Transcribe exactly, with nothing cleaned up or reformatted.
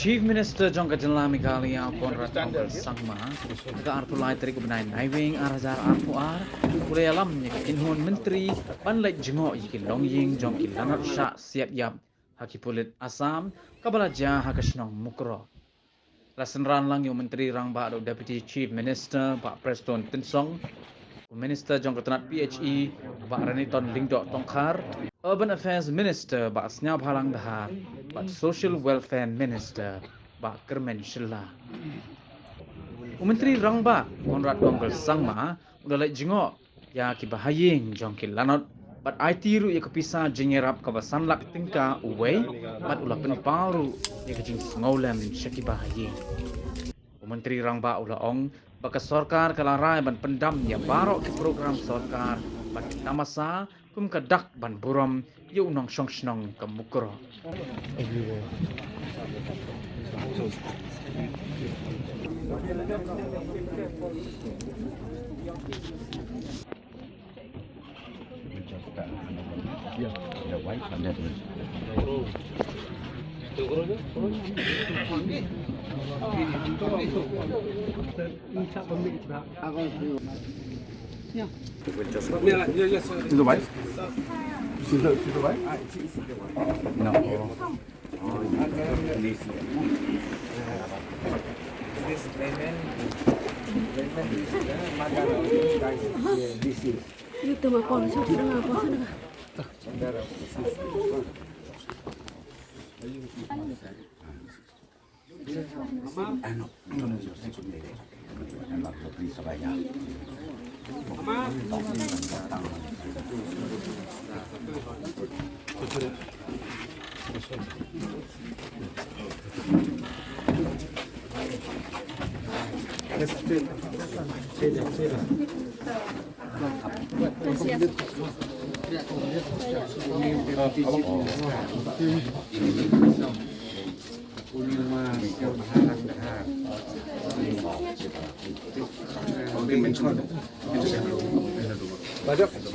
Chief Minister jong ka jylla Meghalaya, Conrad Kongkal Sangma, ha ka arphew lai tarik u bnai Naiwieng ar hajar arphew ar, u la ïalam ïa ka kynhun myntri ban leit jngoh ïa ki longïing jong ki lanot shah siap ïap ha ki pulit Assam, kaba la jia ha ka shnong Mukroh. La synran lang ïa u Myntri Rangbah da u Deputy Chief Minister, Bah Prestone Tynsong, u Minister jong ka tnat P H E, Bah Renaton Lyngdoh Tongkhar, Urban Affairs Minister, Bah Sniawbhalang Dhar, bad Social Welfare Minister, Bah Kyrmen Shylla. U Myntri Rangbah, Conrad Kongkal Sangma, u la leit jngoh ïa ki bahaïing jong ki lanot, bad aiti ruh ïa ka pisa jingïarap kaba san lak tyngka uwei, bad u la pynpaw ruh ïa ka jingsngewlem sha ki bahaïing. U Myntri Rangbah u la ong ba ka sorkar ka la rai ban pyndam ïa baroh ki program sorkar bad ki tamasa kum ka dak ban burom ïa u nongshong shnong ka Mukroh. Is the wife? She's the, she's the wife? No. This lemon, lemon is the mother of this guy. Yeah, this is. Ito ma pon sa, sa nga pon sa nga.